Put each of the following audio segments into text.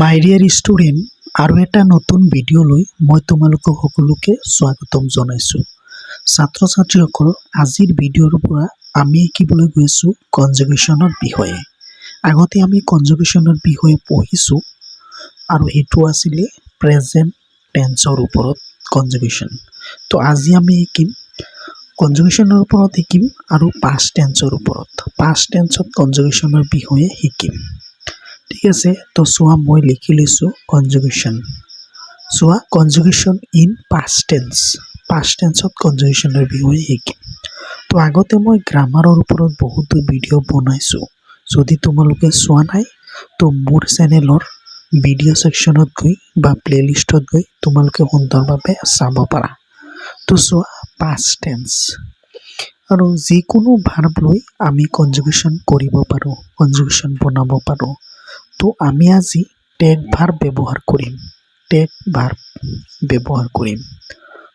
মাই dear student, আৰু এটা নতুন ভিডিঅ'লৈ মই তোমালোকক সকলোকে স্বাগতম জনাইছোঁ। ছাত্ৰ ছাত্ৰীসকল, আজিৰ ভিডিঅ'ৰ পৰা আমি শিকিবলৈ গৈ আছোঁ কনজুগেশ্যনৰ বিষয়ে। আগতে আমি কনজুগেশ্যনৰ বিষয়ে পঢ়িছোঁ আৰু সেইটো আছিলে প্ৰেজেণ্ট টেন্সৰ ওপৰত কনজুগেশ্যন। তো আজি আমি শিকিম কনজুগেশ্যনৰ ওপৰত শিকিম আৰু পাষ্ট টেন্সৰ ওপৰত, পাষ্ট টেন্সত কনজুগেশ্যনৰ বিষয়ে শিকিম। ঠিক আছে? তো চোৱা, মই লিখি লৈছোঁ কনজুগেশ্যন। চোৱা, কনজুগেশ্যন ইন পাষ্ট টেন্স। পাষ্ট টেন্সত কনজুগেশ্যনৰ বিষয়ে শিকিম। তো আগতে মই গ্ৰামাৰৰ ওপৰত বহুতো ভিডিঅ' বনাইছোঁ। যদি তোমালোকে চোৱা নাই, তো মোৰ চেনেলৰ ভিডিঅ' ছেকশ্যনত গৈ বা প্লে'লিষ্টত গৈ তোমালোকে সুন্দৰভাৱে চাব পাৰা। তো চোৱা, পাষ্ট টেন্স আৰু যিকোনো ভাৰ্ব লৈ আমি কনজুগেশ্যন কৰিব পাৰোঁ, কনজুগেশ্যন বনাব পাৰোঁ। তো আমি আজি টেগ ভাৰ্ব ব্যৱহাৰ কৰিম, টেগ ভাৰ্ব ব্যৱহাৰ কৰিম।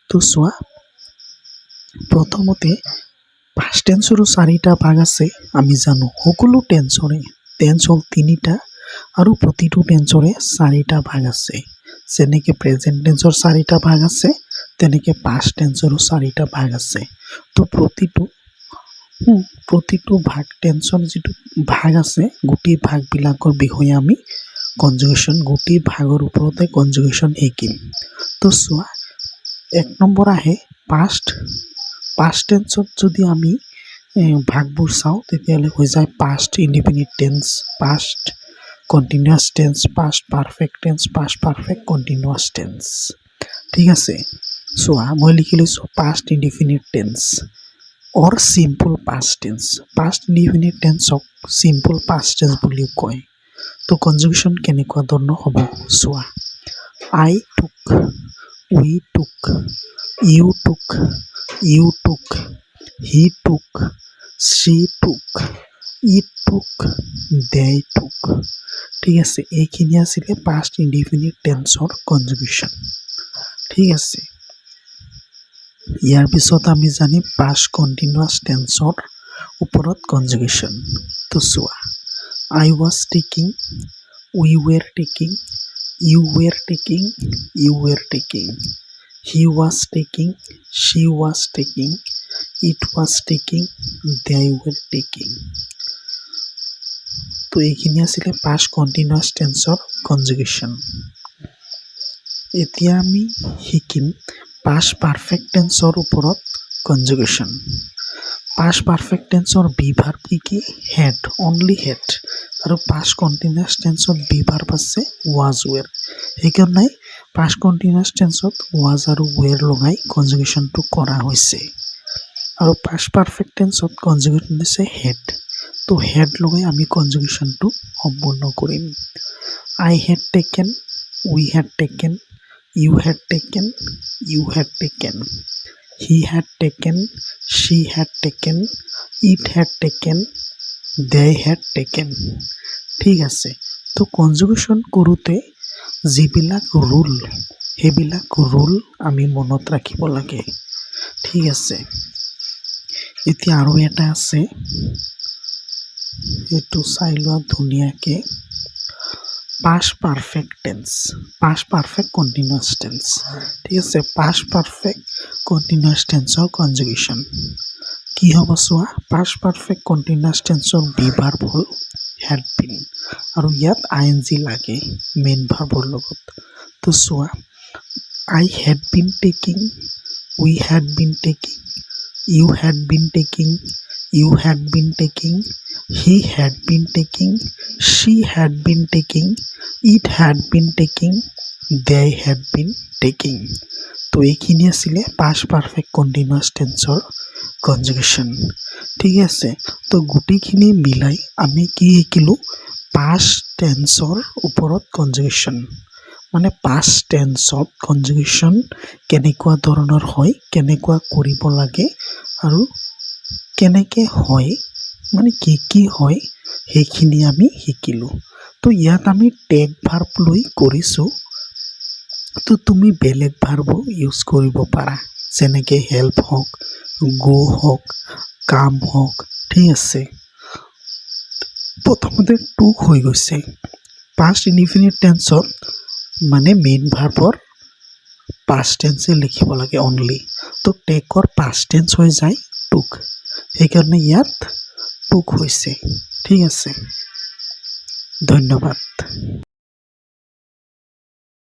তো চোৱা, প্ৰথমতে পাষ্ট টেন্সৰো চাৰিটা ভাগ আছে। আমি জানো, সকলো টেন্সৰে টেন্স হ'ল তিনিটা আৰু প্ৰতিটো টেন্সৰে চাৰিটা ভাগ আছে। যেনেকৈ প্ৰেজেণ্ট টেন্সৰ চাৰিটা ভাগ আছে, তেনেকৈ পাষ্ট টেন্সৰো চাৰিটা ভাগ আছে। তো প্ৰতিটো ভাগ, টেন্সৰ যিটো ভাগ আছে, গোটেই ভাগবিলাকৰ বিষয়ে আমি কনজুগেশ্যন, গোটেই ভাগৰ ওপৰতে কনজুগেশ্যন শিকিম। তো চোৱা, এক নম্বৰ আহে পাষ্ট। পাষ্ট টেন্সত যদি আমি ভাগবোৰ চাওঁ, তেতিয়াহ'লে হৈ যায় past indefinite tense, past continuous tense, past perfect tense, past perfect continuous tense। ঠিক আছে? চোৱা, মই লিখি লৈছোঁ past indefinite tense or simple past tense। Past indefinite টেন্সক simple past tense বুলিও কয়। তো কনজুগেশ্যন কেনেকুৱা ধৰণৰ হ'ব চোৱা। I took, we took, you took, you took, he took, she took, it took, they took। ঠিক আছে? এইখিনি আছিলে পাষ্ট ইনডিফিনিট টেন্সৰ কনজুগেশ্যন। ঠিক আছে? ইয়াৰ পিছত আমি জানিম পাষ্ট কণ্টিনিউৱাছ টেন্সৰ ওপৰত কনজুগেশ্যন। তো চোৱা, I was taking, we were taking, you were taking, you were taking, he was taking, she was taking, it was taking, they were taking। তো এইখিনি আছিলে পাষ্ট কণ্টিনিউৱাছ টেন্সৰ কনজুগেশ্যন। এতিয়া আমি শিকিম পাষ্ট পাৰফেক্ট টেন্সৰ ওপৰত কনজুগেশ্যন। পাষ্ট পাৰফেক্ট টেন্সৰ বি ভাৰ্ব কি কি? Head, only head. আৰু পাষ্ট কণ্টিনিউৱাছ টেন্সত বি ভাৰ্ব আছে ৱাজ, ৱেৰ। সেইকাৰণে পাষ্ট কণ্টিনিউৱাছ টেন্সত ৱাজ আৰু ৱেৰ লগাই কনজুগেশ্যনটো কৰা হৈছে। আৰু পাষ্ট পাৰফেক্ট টেন্সত কনজুগেশ্যন হৈছে হেড। তো হেড লগাই আমি কনজুগেশ্যনটো সম্পূৰ্ণ কৰিম। I had taken, we had taken, you had taken, you had taken, he had taken, she had taken, it had taken, they had taken। ঠিক আছে? তো কনজুগেশ্যন কৰোঁতে যিবিলাক ৰুল, সেইবিলাক ৰুল আমি মনত ৰাখিব লাগে। ঠিক আছে? এতিয়া আৰু এটা আছে, সেইটো চাই লোৱা ধুনীয়াকৈ। Past perfect tense, past perfect continuous tense। ঠিক আছে? পাষ্ট পাৰফেক্ট কণ্টিনিউৱাছ টেন্সৰ কনজুগেশ্যন কি হ'ব চোৱা। পাষ্ট পাৰফেক্ট কণ্টিনিউৱাছ টেন্সৰ বি ভাৰ্ব হ'ল হেড বিন আৰু ইয়াত আই এন জি লাগে মেইন ভাৰ্বৰ লগত। তো চোৱা, I had been taking, we had been taking, you had been taking, you had been taking, he had been taking, she had been taking, it had been taking, they had been taking। তো এইখিনি আছিলে past perfect continuous টেন্সৰ কনজুগেশ্যন। ঠিক আছে? তো গোটেইখিনি মিলাই আমি কি শিকিলোঁ? পাষ্ট টেন্সৰ ওপৰত কনজুগেশ্যন, মানে পাষ্ট টেন্সত কনজুগেশ্যন কেনেকুৱা ধৰণৰ হয়, কেনেকুৱা কৰিব লাগে আৰু কেনেকৈ হয়, মানে কি কি হয়, সেইখিনি আমি শিকিলোঁ। তো ইয়াত আমি টেগ ভাৰ্ব লৈ কৰিছোঁ। তো তুমি বেলেগ ভাৰ্বো ইউজ কৰিব পাৰা, যেনেকৈ হেল্প হওক, গ' হওক, কাম হওক। ঠিক আছে? প্ৰথমতে টুক হৈ গৈছে। পাষ্ট ইনডিফিনিট টেন্সত মানে মেইন ভাৰ্বৰ পাষ্ট টেন্সে লিখিব লাগে অনলি। তো টেকৰ পাষ্ট টেন্স হৈ যায় টুক। সেইকাৰণে ইয়াত টুক হৈছে। ঠিক আছে, ধন্যবাদ।